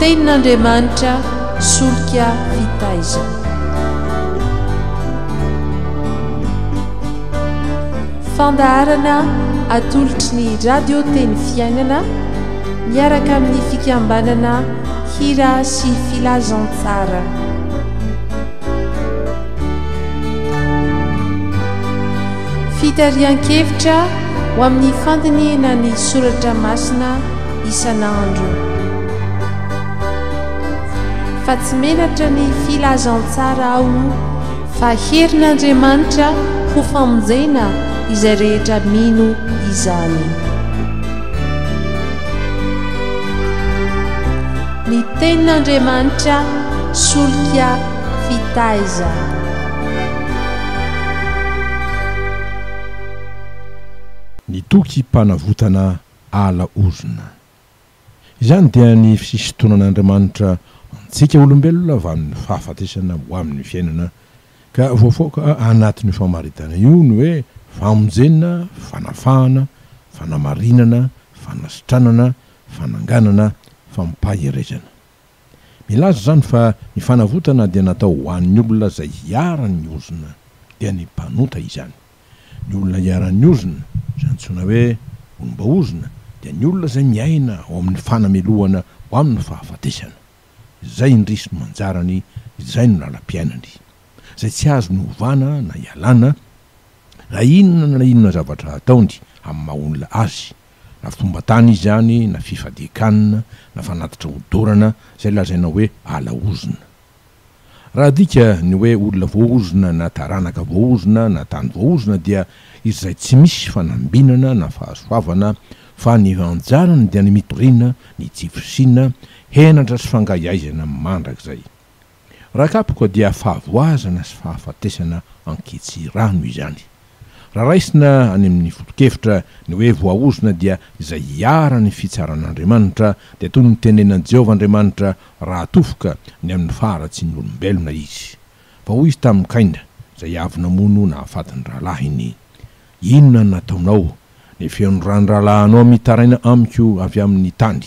Tenin'Andriamanitra solika fitaizana. Fandaharana atolotry ny Radio Teny Fiainana miaraka amin'ny fikambanana Hira sy Filazantsara. Fitarihan-kevitra ho amin'ny fandinihana ny soratra masina isan'andro. Fa tsy menatra ny filazantsara aho fa herin'Andriamanitra ho famonjena izay rehetra mino izany. Ny tenin'Andriamanitra solika fitaizana. Ny tokim-panavotana ala ozona. Izany dia ny fisintonan'Andriamanitra antsika olombelona avy amin'ny fahafatesana ho amin'ny fiainana, ka voafaoka anatin'io famaritana io ny hoe famonjena, fanafahana, fanamarinana, fanasitranana, fananganana, fampaherezana. Milaza izany fa ny fanavotana dia natao ho an'ny olona izay hiharan'ny ozona, dia ny mpanota izany. Ny olona iharan'ny ozona, izay antsoina hoe olom-baozona, dia ny olona izay miaina ao amin'ny fanamelohana ho amin'ny fahafatesana. Izay indrisy no anjarany, izay no lalam-piainany. Izay tsy azony ovana na ialana, na inona na inona zavatra ataony amin'ny maha-olona azy, na fomban-tany izany, na fifadian-kanina, na fanatitra hodorana, izay lazaina hoe ala ozona. Raha adika ny hoe olona voaozona na taranaka voaozona na tany voaozona dia izay tsy misy fanambinana na fahasoavana fa ny anjarany dia ny mitoriana, ny tsy fisiana, henatra sy fangahiaizana mandrakizay. Raha kapoka dia fahavoazana sy fahafatesana ankitsirano izany. Raha raisina any amin'ny foto-kevitra ny hoe voaozona dia izay iharan'ny fitsaran'Andriamanitra dia toy ny tenenan'i Jehovah Andriamanitra raha tofoka ny amin'ny faharatsian'ny olombelona izy. Fa hoy izy tamin'i Kaina, izay avy namono nahafaty ny rahalahiny, Inona no nataonao? Ny feon'ny ran'ny rahalahinao mitaraina amiko avy amin'ny tany.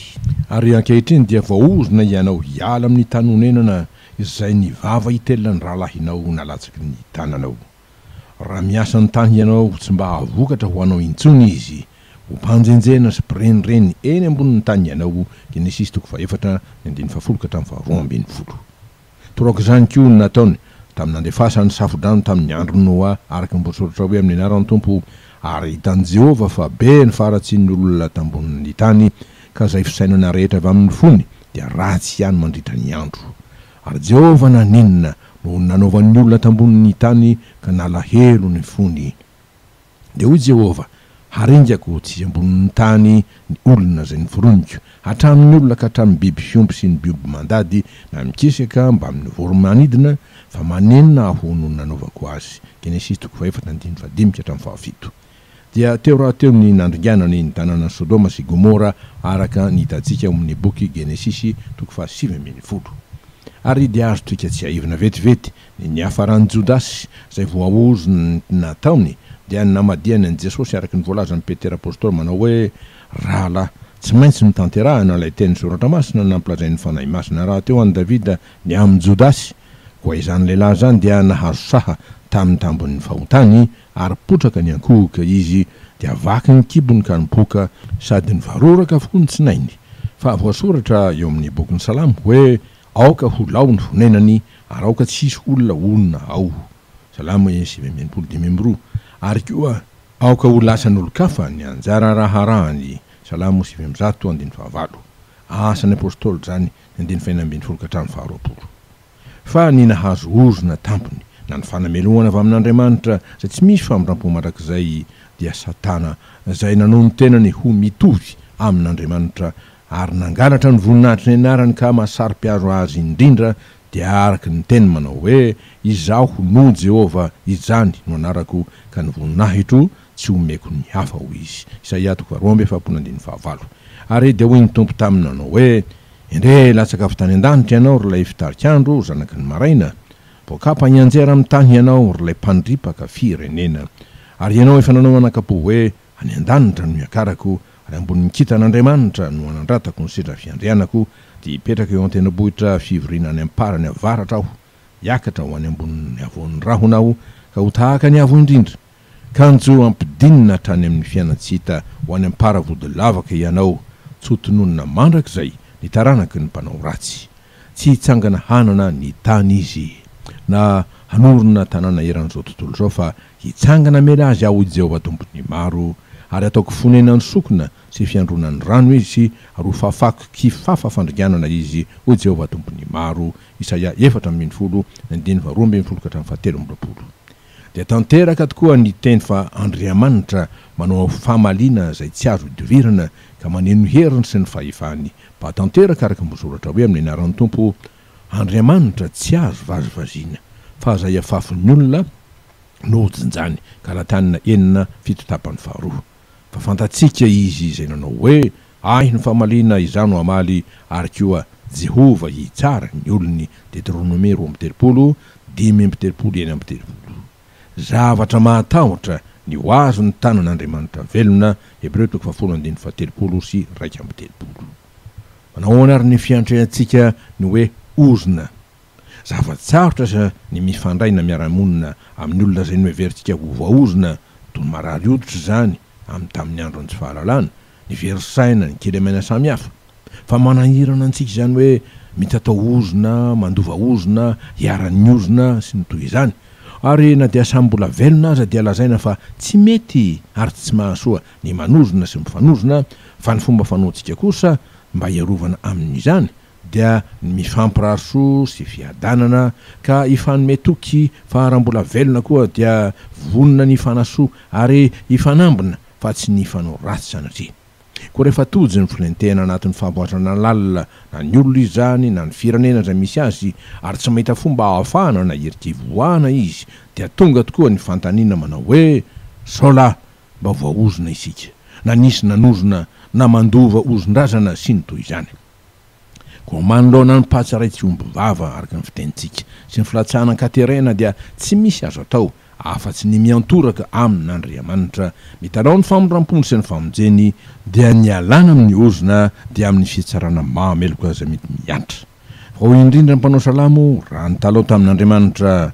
Ary ankehitriny dia voaozona hianao hiala amin'ny tany onenana izay ny vava hitelina ny rahalahinao nalatsaky ny tananao. Raha miasa ny tany hianao tsy mba hahavokatra ho anao intsony izy. Ho mpanjenjena sy mpirenireny eny ambonin'ny tany hianao, Genesisy toko fahefatra, ny andininy fahafolo ka hatramin'ny faharoa ambinifolo. Toraka izany koa ny nataony, tamin'ny nandefasany safo-drano tamin'ny andron'i Noa, araka ny voasoratra hoe amin'ny anaran'ny Tompo, ary hitan'i Jehovah fa be ny faharatsian'ny olona tambonin'ny tany, ka izay fisainana rehetra avy amin'ny fony dia ratsy ihany mandritra ny andro. Ary Jehovah naninona noho ny nanaovan'ny olona tambonin'ny tany ka nalahelo ny fony? Dia hoy Jehovah, Haringako tsy ambonin'ny tany ny olona izay noforoniko, hatramin'ny olona ka hatramin'ny biby fiompy sy ny biby mandady na mikisaka mbamin'ny voro-manidina, fa manenina Aho noho ny nanaovako azy. Genesisy toko fahefatra andininy fahadimy ka hatramin'ny fahafito. Dia teo rahateo ny nandringanany ny tanànan'i Sodoma sy Gomora araka ny hitantsika ao amin'ny boky Genesisy toko fahasivy ambinifolo. Ary dia azontsika tsiahivina vetivety ny niafaran'i Jodasy izay voaozona ny nataony dia ny namadihany an'i Jesosy araka ny voalazan'i Petera Apostoly manao hoe, Rahalahy, tsy maintsy notanterahina ilay teny Soratra Masina nampilazain'ny Fanahy Masina rahateo an'i Davida ny amin'i Jodasy, koa izany lehilahy izany dia nahazo saha tamin'ny tambin'ny fahotany Ary potraka niankohoka izy, dia vaky ny kibony ka nipoaka, sady nivaroraka avokoa ny tsinainy. Fa voasoratra eo amin'ny bokin'ny Salamo hoe, Aoka ho lao ny fonenany, ary aoka tsy hisy olona honina ao. Salamo 69 52. Ary koa, Aoka ho lasan'olon-kafa ny anjara raharahany. Salamo 109 andininy fahavalo. Asan'ny Apostoly izany, ny andininy fahenina ambinifolo ka hatramin'ny faharoapolo. Fa ny nahazo ozona tampony, na ny fanamelohana avy amin'Andriamanitra izay tsy misy famindrampo mandrakizay, dia Satana, izay nanao ny tenany ho mitovy amin'Andriamanitra, ary nangalatra ny voninahitry ny anarany ka mahasaro-piaro azy indrindra, dia araka ny teniny manao hoe, Izaho no Jehovah, izany no anarako, ka ny voninahitro tsy homeko ny hafa, hoy Izy. Isaia toko faharoa amby efapolo andininy fahavalo. Ary dia hoy ny Tompo taminy nanao hoe, Endrey, latsaka avy tany an-danitra ianao, ry ilay fitarik'andro, zanaky ny maraina! Voakapa hianjera amin'ny tany ianao, ry ilay mpandripaka firenena! Ary ianao efa nanao anakam-po hoe, Any an-danitra no hiakarako, ary ambonin'ny kintan'Andriamanitra no hanandratako ny seza fiandrianako, Mety hipetraka eo an-tendrombohitra fivoriana any am-parany avaratra aho, hiakatra ho any ambonin'ny havoan'ny rahona aho, ka ho tahaka ny Avo Indrindra. Kanjo hampidinina hatrany amin'ny fiainan-tsy hita ho any am-para-vodilavaka ianao, tsy ho tononina mandrakizay ny taranaky ny mpanao ratsy. Tsy hitsangana hanana ny tany izy, na hanorina tanàna eran'izao tontolo izao, fa hitsangana hamela azy Aho, hoy Jehovah Tompon'ny maro, ary hataoko fonenan'ny sokina sy fiandronan'ny rano izy, ary ho fafako kifafa fandringanana izy, hoy Jehovah Tompon'ny maro. Isaia 14, ny andininy faharoa ambin'ny folo ka hatramin'ny fahatelo amby roapolo. Dia tanteraka tokoa ny teny fa Andriamanitra manao famaliana izay tsy azo idovirana ka maneno ny heriny sy ny fahefany mba tanteraka araka ny voasoratra hoe amin'ny anaran'ny Tompo Andriamanitra tsy azo vazivaziana fa izay afafin'ny olona no hojinjany Galatanina enina fito tapany faharoa Fa fantatsika Izy izay nanao hoe Ahy ny famaliana izaho no hamaly ary koa Jehovah hitsara ny olony Deteronomia 32, 35, 36. Zavatra mahatahotra ny ho azon'ny tanan'Andriamanitra velona Hebreo toko fahafolo andininy faha-telopolo sy 31. Manao ahoana ary ny fiantrehantsika ny hoe ozona? Zava-tsarotra aza ny mifandray na miara-monina amin'ny olona izay noheverintsika ho voaozona toy ny marary hoditra izany amin'ny tamin'ny andron'ny tsy fahalalana, ny very saina, ny kilemaina samihafa. Fa manahirana antsika izany hoe mitatao ozona, mandova ozona, iharan'ny ozona sy ny toy izany. Ary na dia samy mbola velona aza dia lazaina fa tsy mety ary tsy mahasoa ny manozona sy mifanozona fa ny fomba fanaontsika kosa mba hiarovana amin'izany dia ny mifampirary soa sy fiadanana ka hifanome toky fa raha mbola velona koa dia vonona ny hifanasoa ary hifanambina fa tsy ny hifanao ratsy sanatria. Koa rehefa tojo ny filentehana anatin'ny fahavoazana lalina na ny olona izany na ny firenena izay misy azy ary tsy mahita fomba hahafahana na hirika hivoahana izy dia tonga tokoa ny fanontaniana manao hoe sao lahy mba voaozona isika na nisy nanozona na mandova ozon-drazana sy ny toy izany. Koa manoloana ny patsa iray tsy omby vava, araka ny fitenintsika, sy ny filatsahana an-katerena dia tsy misy azo atao afa-tsy ny miantoraka amin'Andriamanitra, mitalaho ny famindram-pony sy ny famonjeny, dia ny hialana amin'ny ozona dia amin'ny fitsarana mahameloka izay mety mihatra. Fa hoy indrindra ny mpanao salamo raha nitalaho tamin'Andriamanitra,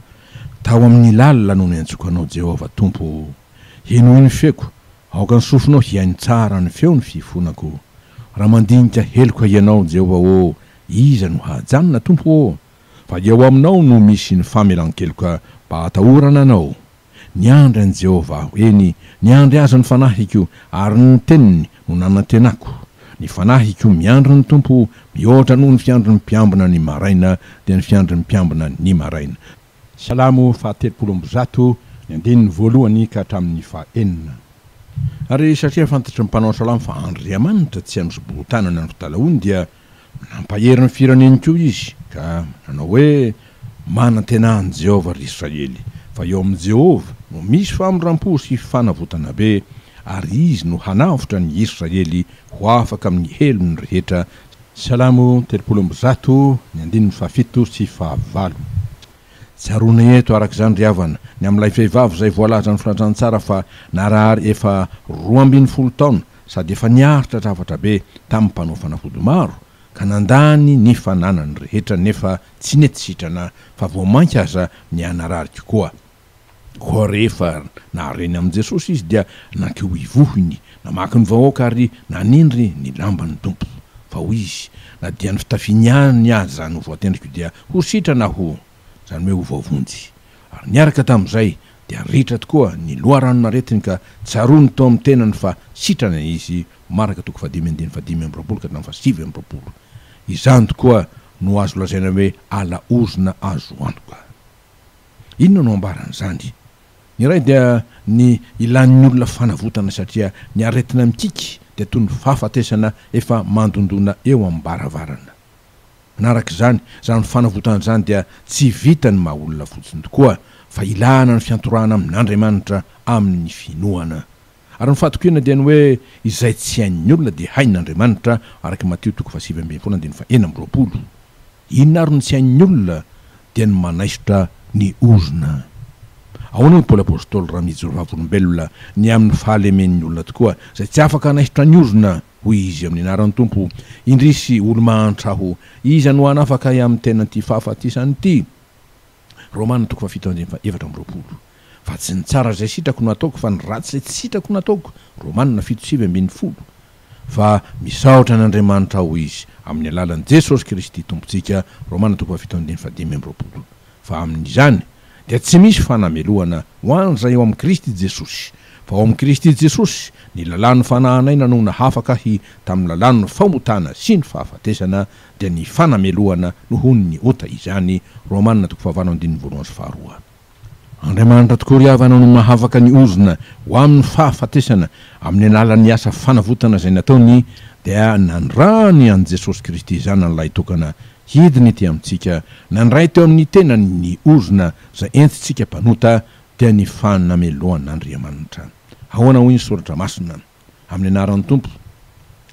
Tao amin'ny lalina no niantsoako Anao, Jehovah Tompo ô, henoy ny feoko, Aoka ny sofinao hihaino tsara ny feon'ny fifonako. Raha mandinika heloka Ianao, Jehovah ô, iza no hahajanona, Tompo ô? Fa eo aminao no misy ny famelan-keloka mba hatahorana Anao. Niandry an'i Jehovah aho, eny, niandry Azy ny fanahiko, ary ny teniny no nanantenako. Ny fanahiko miandry ny Tompo, mihoatra noho ny fiandrin'ny mpiambina ny maraina, dia ny fiandrin'ny mpiambina ny maraina. Salamo faha-telopolo amby zato, ny andininy voalohany ka hatramin'ny faha-enina. Ary satria fantatry ny mpanao salamo fa Andriamanitra tsy hanosi-bohon-tanana ny fitalahoany dia nampahery ny fireneny koa izy ka nanao hoe, Manantenà an'i Jehovah, ry Israely, fa eo amin'i Jehovah no misy famindram-po sy fanavotana be, ary Izy no hanavotra ny Israely ho afaka amin'ny helony rehetra Salamo 130, ny andininy fahafito sy fahavalo. Tsaroana eto araka izany ry havana, ny amin'ilay vehivavy izay voalazan'ny filazantsara fa narary efa 12 taona sady efa niaritra zavatra be tamin'ny mpanao fanafody maro ka nandany ny fananany rehetra nefa tsy nety sitrana fa vao mainka aza nihanarary kokoa. Koa rehefa nahare ny amin'i Jesosy izy dia nankeo ivohiny, namaky ny vahoaka ary nanindry ny lamban'ny Tompo. Fa hoy izy, Na dia ny fitafiany ihany aza no voatendriko dia ho sitrana aho, izany hoe ho voavonjy. Ary niaraka tamin'izay dia ritra tokoa ny loharanon'aretiny ka tsaroany tao amin'ny tenany fa sitrana izy, Marka toko fahadimy andininy fahadimy amby roapolo ka hatramin'ny fahasivy amby roapolo. Izany tokoa no azo lazaina hoe ala ozona azo antoka. Inona no ambaran'izany? Ny iray dia ny ilàn'ny olona fanavotana satria ny aretina mikiky dia toy ny fahafatesana efa mandondona eo am-baravarana. Manaraka izany, izany fanavotana izany dia tsy vitan'ny maha olona fotsiny tokoa fa ilàna ny fiantorahana amin'Andriamanitra amin'ny finoana. Ary ny fahatokiana dia ny hoe izay tsy hain'ny olona dia hain'Andriamanitra araka Matio toko faha-19 andininy faha-26. Inona ary no tsy hain'ny olona dia ny manaisotra ny ozona. Ahoana hoy Paoly Apostoly raha mijoro vavolombelona ny amin'ny fahalemen'ny olona tokoa, izay tsy afaka hanaisotra ny ozona? Hoy izy, Amin'ny anaran'ny Tompo, indrisy, olo-mahantra aho, iza no hanafaka ahy amin'ny tenan'ity fahafatesana ity? Romana toko fahafito andininy faha 24. Fa tsy ny tsara izay sitrako no ataoko, fa ny ratsy izay tsy sitrako no ataoko. Romana 7 19. Fa misaotra an'Andriamanitra aho, hoy izy, amin'ny alalan'i Jesosy Kristy Tompontsika. Romana toko fahafito andininy faha 25. Fa amin'izany dia tsy misy fanamelohana ho an'izay ao amin'i Kristy Jesosy. Fa ao amin'i Kristy Jesosy, ny lalàn'ny fanahan'aina no nahafaka ahy tamin'ny lalàn'ny fahotana sy ny fahafatesana, dia ny fanamelohana nohon'ny ota izany. Romana toko fahavalo andininy voalohany sy faharoa. Andriamanitra tokoa ry havana no mahafaka ny ozona ho amin'ny fahafatesana amin'ny alalan'ny asa fanavotana izay nataony dia nandrany an'i Jesosy Kristy Zanany Lahitokana hidina ety amintsika nandray teo amin'ny tenany ny ozona izay entintsika mpanota dia ny fanamelohan'Andriamanitra. Ahoana hoy ny Soratra Masina? Amin'ny anaran'ny Tompo.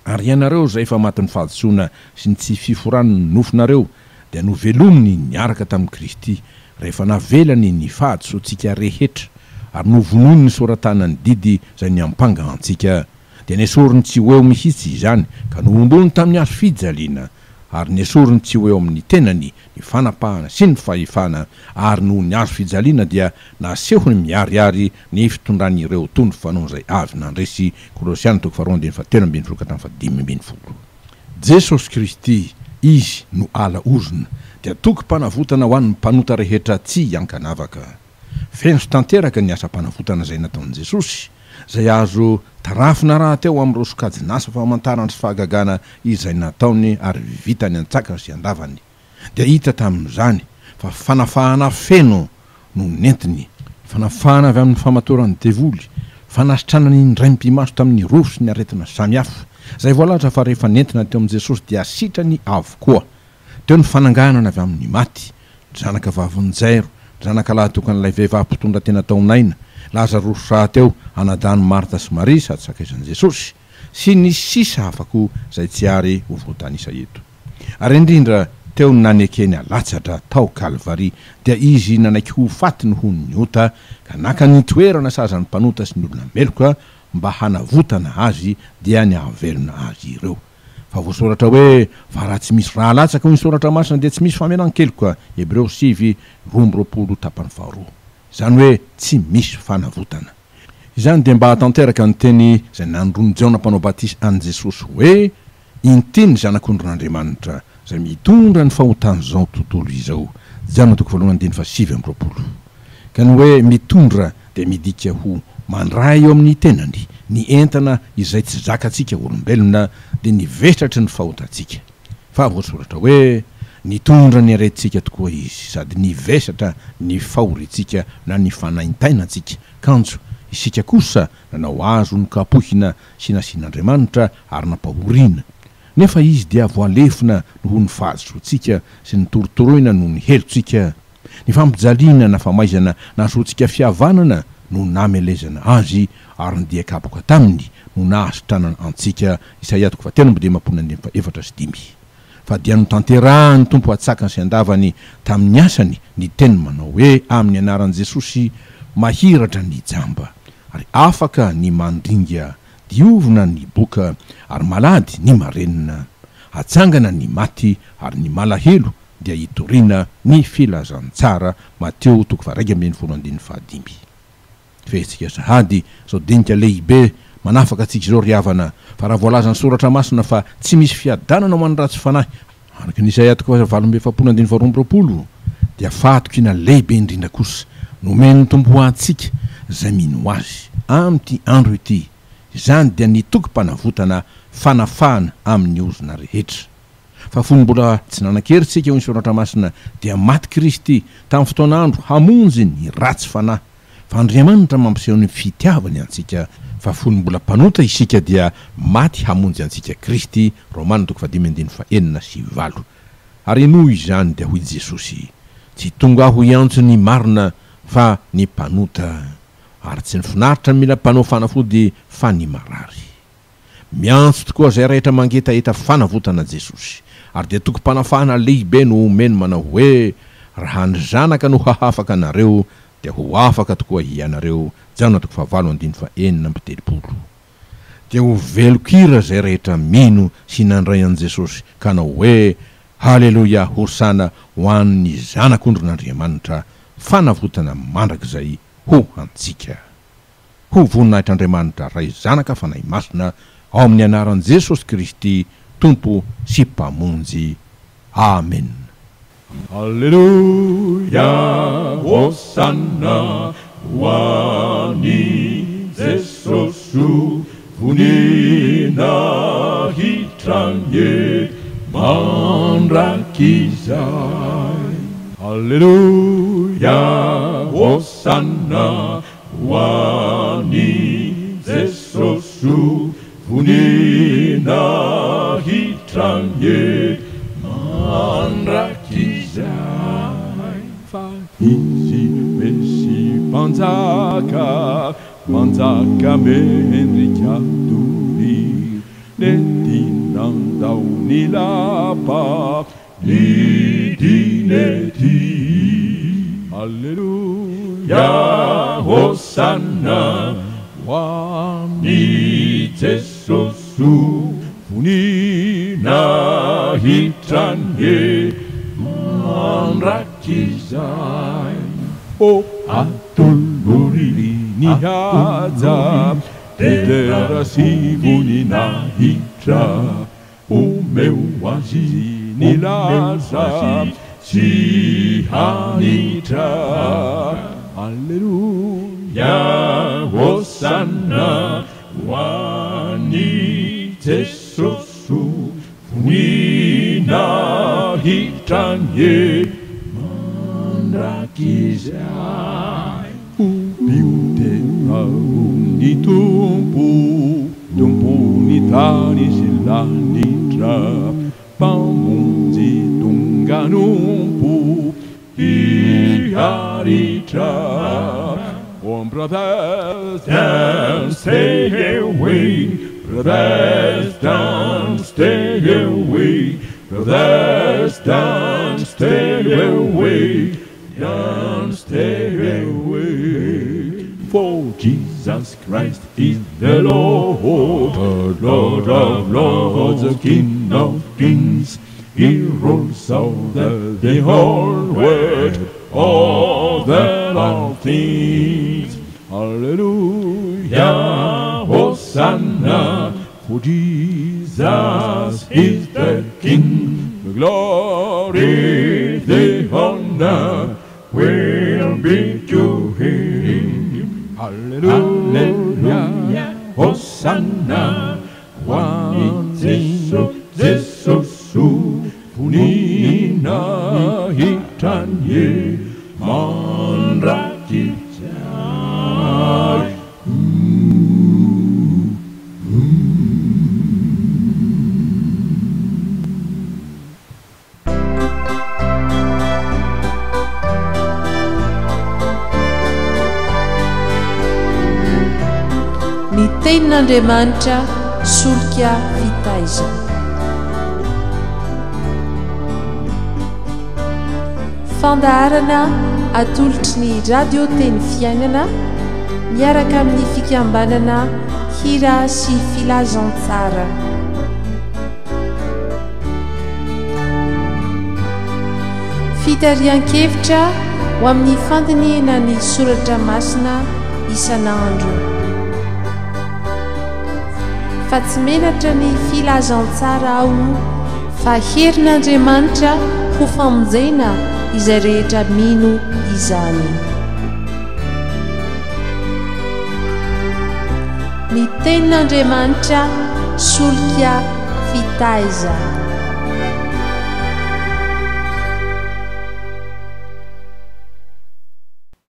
Ary ianareo izay efa matin'ny fahadisoana sy ny tsy fiforan'ny nofonareo dia novelominy niaraka tamin'i Kristy rehefa navelany ny fahadisoantsika rehetra ary novonoiny ny sora-tanan'ny didy izay niampanga antsika dia nesoriny tsy ho eo mihitsy izany ka nohomboany tamin'ny hazo fijaliana ary nesoriny tsy ho eo amin'ny tenany ny fanapahana sy ny fahefana, ary noho ny hazo fijaliana dia nasehony miharihary ny fitondrany ireo tondro fanao izay avy nandresy, Kolosiana toko faharoa andininy fahatelo ambin'ny folo ka hatramin'ny fahadimy ambin'ny folo. Jesosy Kristy, Izy no ala ozona, dia tokim-panavotana ho an'ny mpanota rehetra tsy ankanavaka. Feno sy tanteraka ny asam-panavotana izay nataon'i Jesosy, izay azo tarafina rahateo amin'ireo sokajin'asa famantarana sy fahagagana izay nataony ary vitany an-tsakany sy an-davany. Dia hita tamin'izany fa fanafahana feno no nentiny, fanafahana avy amin'ny famatoran'ny devoly, fanasitranana ny indraim-pimaso tamin'ny rofy sy ny aretina samihafa, izay voalaza fa rehefa nentina teo amin'i Jesosy dia sitrany avokoa. Teo ny fananganana avy amin'ny maty, ny zanaka vavin'i Jairo, ny zanaka lahitokan'ilay vehivavy mpitondra tena tao Naina, Lazarosy rahateo, anadahin'i Marta sy Maria sady sakaizan'i Jesosy, sy ny sisa hafa koa izay tsy ary ho voatanisa eto. Ary indrindra teo ny nanekeny alatsa-dra tao Kalvary, dia Izy nanaiky ho faty noho ny ota, ka naka ny toerana sazan'ny mpanota sy ny olona meloka mba hanavotana azy, dia ny hahavelona azy ireo. Fa voasoratra hoe, Fa raha tsy misy rà latsaka, hoy ny Soratra Masina, dia tsy misy famelan-keloka, Hebreo sivy, 22 tapany faharoa. Izany hoe tsy misy fanavotana. Izany dia mba hahatanteraka ny teny izay nanondroan'i Jaona Mpanao Batisa an'i Jesosy hoe, Inty ny Zanak'ondrin'Andriamanitra, izay mitondra ny fahotan'izao tontolo izao. Jaona toko voalohany andininy faha 29. Ka ny hoe mitondra dia midika ho mandray eo amin'ny tenany ny entana izay tsy zakantsika olombelona, dia ny vesatry ny fahotantsika. Fa voasoratra hoe, Nitondra ny aretintsika tokoa Izy, sady nivesatra ny fahoriantsika na ny fanaintainantsika, kanjo isika kosa nanao azy ho nokapohina sy nasian'Andriamanitra ary nampahoriana. Nefa Izy dia voalefona noho ny fahadisoantsika sy notorotoroina noho ny helotsika. Ny fampijaliana na famaizana nahazoantsika fihavanana no namelezana azy ary ny dia kapoka taminy no nahasitranana antsika, Isaia toko fahatelo amby dimampolo andininy fahefatra sy dimy. Fa dia notanterahan'ny Tompo an-tsakany sy an-davany tamin'ny asany ny teniny manao hoe, Amin'ny anaran'i Jesosy mahiratra ny jamba, ary afaka ny mandringa, diovina ny boka, ary malady ny marenina, atsangana ny maty, ary ny malahelo dia hitoriana ny filazantsara, Matio toko faha-11 andininy fahadimy. Fehetsika sahady izao dinika lehibe manafaka antsika izao ry havana, fa raha voalazan'ny Soratra Masina fa tsy misy fiadanana ho an'ny ratsy fanahy, araka ny Isaia toko faha-48 andininy faha-22, dia fahatokiana lehibe indrindra kosa nomen'ny Tompo ho antsika izay mino Azy amin'ity andro ity, izany dia ny tokim-panavotana fanafahana amin'ny ozona rehetra. Fa fony mbola tsy nanan-kery isika, hoy ny Soratra Masina, dia maty Kristy tamin'ny fotoan'andro hamonjy ny ratsy fanahy. Fa Andriamanitra mampiseho ny fitiavany antsika, fa fony mbola mpanota isika dia maty hamonjy antsika Kristy, Romana toko fahadimy andininy fahenina sy valo. Ary noho izany dia hoy Jesosy, Tsy tonga Aho hiantso ny marina fa ny mpanota, ary tsy ny finaritra mila mpanao fanafody fa ny marary. Miantso tokoa izay rehetra mangetaheta fanavotana Jesosy. Ary dia tokim-panafahana lehibe no omeny manao hoe, Raha ny Zanaka no hahafaka anareo, dia ho afaka tokoa hianareo, Jaona toko fahavalo andininy faha-36. Dia ho velon-kira izay rehetra mino sy nandray an'i Jesosy ka hanao hoe, Haleloia, hosana ho an'ny Zanak'ondrin'Andriamanitra, fanavotana mandrakizay ho antsika. Ho voninahitr'Andriamanitra Ray Zanaka Fanahy Masina ao amin'ny anaran'i Jesosy Kristy Tompo sy Mpamonjy. Amen. Aleloia, Hosanna ho an'i Jesosy, voninahitra anie mandrakizay. Aleloia, Hosanna ho an'i Jesosy, Voninahitra anie mandrakizay. Fa Izy Mesia Mpanjaka, Mpanjaka mendrika doria, Nety nandao ny lapa, Nidina ety. Aleloia, Hosana ho an'i Jesosy, voninahitra anie mandrakizay. O atolory ny haja, dera sy voninahitra. Omeo azy ny laza sy hanitra. Aleloia, Hosana ho an'i Jesosy, voninahitra anie mandrakizay. Hobio dera ny Tompo, Tompon'ny tany sy lanitra, Mpamonjy tonga hanompo, hiharitra. Oh brothers, don't stay away, brothers, don't stay away, brothers, don't stay away. Don't stay away, for Jesus Christ is the Lord, Lord of lords, King of kings. He rules over the whole world, over all things. Hallelujah, Hosanna, for Jesus is the King. The glory, the honor will be to him. Hallelujah, Hosanna, ho an'i Jesosy, voninahitra anie mandrakizay. Ny Tenin'Andriamanitra solika fitaizana. Fandaharana atolotry ny Radio Teny Fiainana miaraka amin'ny fikambanana Hira sy Filazantsara. Fitarihan-kevitra ho amin'ny fandinihina ny soratra masina isan'andro. Fa tsy menatra ny filazantsara aho fa herin'Andriamanitra ho famonjena izay rehetra mino izany. Ny tenin'Andriamanitra solika fitaizana.